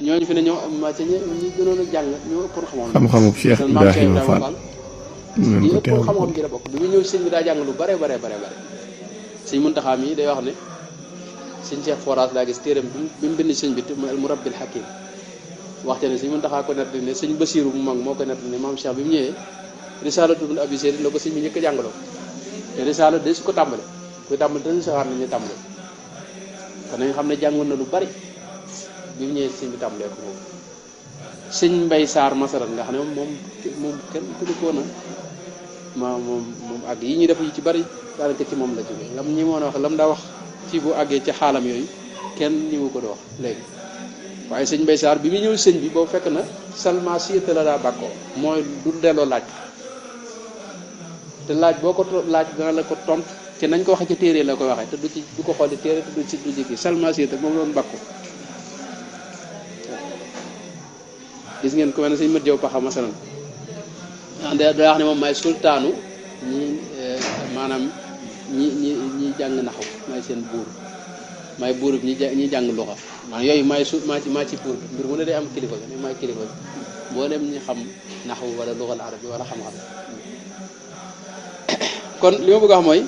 ñooñu fi ne ñoo ma ci ñi gënoon a jàng ñoo ëppoon xam-xamu Cheikh Ibrahima Fall ñi ëppoon xam-xam ci la bokk bi mu ñëw sëñ bi daa jàng lu bare sëñ Muntaxa mi day wax ne sëñ Cheikh Foras daa gis téeram bi mu bind sëñ bi te mooy al murabbil hakim waxte ne sëñ Muntaxa ko nettali ne sëñ Basiiru mu mag moo ko nettali ne maam Cheikh bi mu ñëwee risalatu ibn abi zayd la ko sëñ bi njëkk a jàngaloo te risala de su ko tàmbale kuy tàmbale dañu saxaar nañu tàmbale kon nañ xam ne jàngoon na lu bari bi mu ñëwee sëñ bi tàmbalee ko moom sëñ Mbay Saar masalan nga xam ne moom kenn tudd ko na moom àgg yi ñuy def yi ci bari daanaka ci moom la jógee lam ñi moon a wax lam daa wax ci bu àggee ci xaalam yooyu kenn ñi mu ko di wax léegi waaye sëñ Mbay Saar bi mu ñëw sëñ bi boobu fekk na salma siyata la daa bàkkoo mooy du delloo laaj te laaj boo ko laaj dana la ko tontu te nañ ko waxee ci téere la koy waxee te du ko xooli téere te du ci kii salma siyata moom loon bàkko gis ngeen ko mel ne sëñ mat jaw paxa masalan da wax ne moom maay sultaanu ñi maanaam ñi jàng naxaw maay seen buur maay buur bi ñi jàng luxa maanaam yooyu maa ci buur bi mbir mu ne day am kilifa bi maay kilifa bi mboolem ñi xam naxaw wala luxal arab bi wala xam-xam kon li ma bëgg a wax mooy